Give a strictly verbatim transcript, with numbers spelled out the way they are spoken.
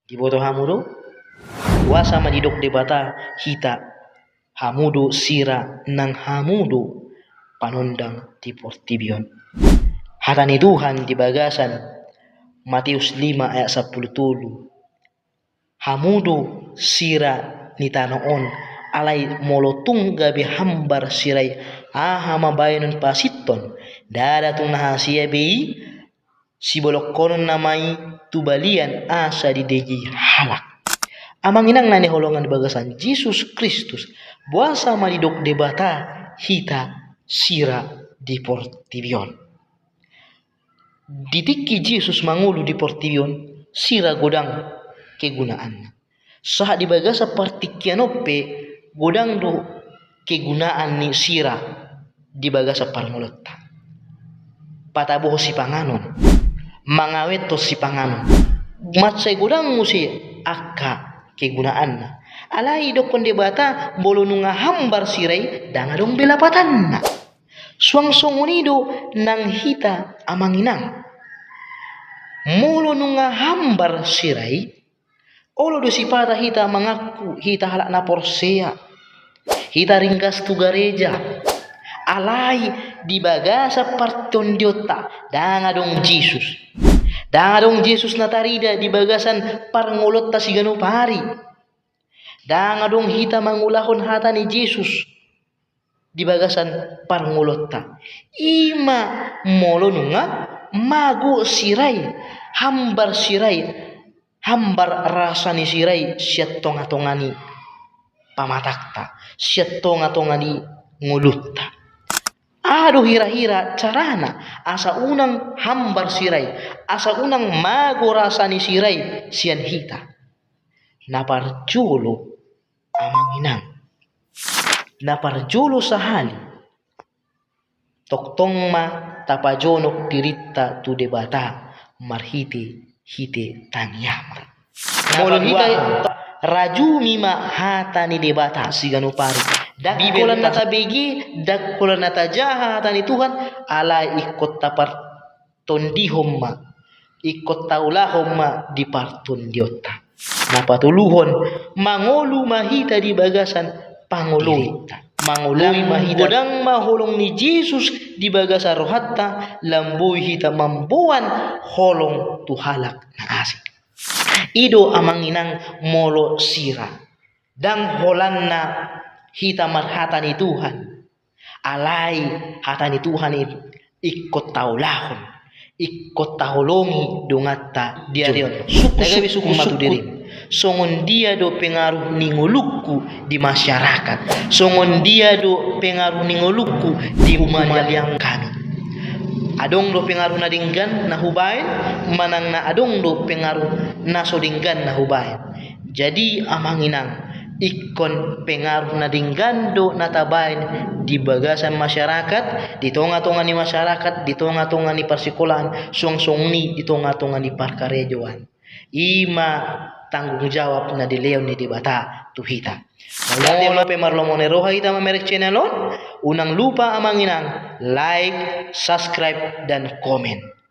Diboto hamu do? Boasa ma didok Debata hita, hamu do sira nang hamu do panondang di portibi on. Hata ni Tuhan di bagasan Mateus lima ayat sampulu tolu. Hamu do sira ni tano on, alai molo tung gabe hambar sira i, aha ma baenon pasinton? Ndada tung na hasea be i, sibolongkonon nama i tu balian asa didegei halak. Amang inang na hinaholongan di bagasan Jesus Kristus, boasa ma didok Debata hita sira di portibi on? Di tingki Jesus mangolu di portibi on, sira godang kegunaanna. Sahat di bagasan partingkian on pe godang do kegunaan ni sira di bagasan parngoluonta. Patabuhon sipanganon, mangaweton sipanganon, mansai godang muse angka kegunaanna. Alai didokkon Debata, molo nunga hambar sira i, ndang adong be lapatanna. Suang songon i do nang hita amang inang. Molo nunga hambar sira i, olo do sipata hita mangaku hita halak na porsea, hita ringgas tu gareja. Alai di bagasan partondionta, ndang adong Jesus. Ndang adong Jesus na tarida di bagasan parngoluonta siganup ari. Ndang adong hita mangulahon hata ni Jesus di bagasan parngoluonta. I ma molo nunga mago sira i, hambar sira i, hambar rasa ni sira i sian tonga-tonga ni pamatangta, sian tonga-tonga ni ngolunta. Aha do hira-hira carana asa unang hambar sira i, asa unang mago rasa ni sira i sian hita? Na parjolo, amang inang, na parjolo sahali, tongtong ma tapajonok dirinta tu Debata marhite-hite tangiang. Molo hita rajumi ma hata ni Debata siganup ari, ndang holan na tabege, ndang holan na tajaha hata ni Tuhan, alai ingkon tapar tondihon ma, ingkon taulahon ma di partondionta. Na patoluhon, mangolu ma hita di bagasan pangolointa. Mangoloi ma hita. Godang ma holong ni Jesus di bagasan rohanta, lam boi hita mamboan holong tu halak na asing. I do amang inang molo sira. Ndang holan na hita marhata ni Tuhan. Alai hata ni Tuhan i ingkon taulahon, ingkon taholongi donganta di ari on. Sungkun, na gabe sungkun ma tu dirim. Songon dia do pengaruh ni ngolungku di masyarakat? Songon dia do pengaruh ni ngolungku di humaliang hami? Adong do pengaruh na denggan na hubaen, manang na adong do pengaruh na so denggan na hubaen? Jadi amang inang, ingkon pengaruh na denggan do na tabaen di bagasan masyarakat, di tonga-tonga ni masyarakat, di tonga-tonga ni parsikolaan, suang songon i di tonga-tonga ni parkarejoan. I ma tanggung jawab na dilehon ni Debata tu hita. Molo pe marlomo ni roha hita mamereng channel on, unang lupa amang inang, like, subscribe, dan komen.